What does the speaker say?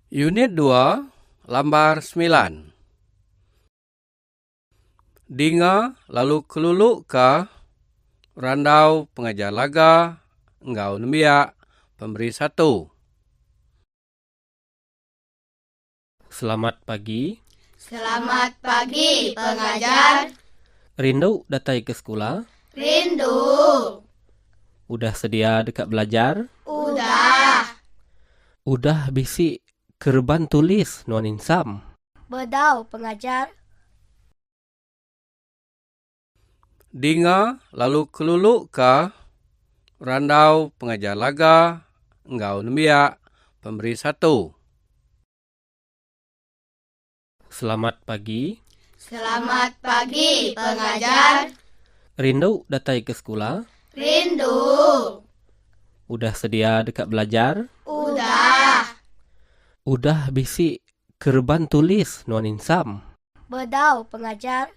Unit dua lambar semilan. Dinga lalu keluluka randau Pengajar Laga enggau nembiak pemeri satu. Selamat pagi. Selamat pagi pengajar. Rindu datai ke sekula? Rindu. Udah sedia deka belajar? Udah. Udah bisi kereban tulis nuan insam? Bedau pengajar. Dinga lalu keluluka randau Pengajar Laga enggau nembiak pemeri satu. Selamat pagi. Selamat pagi pengajar. Rindu datai ke sekula? Rindu. Udah sedia deka belajar? Udah. Udah bisi kereban tulis nuan insam? Bedau pengajar.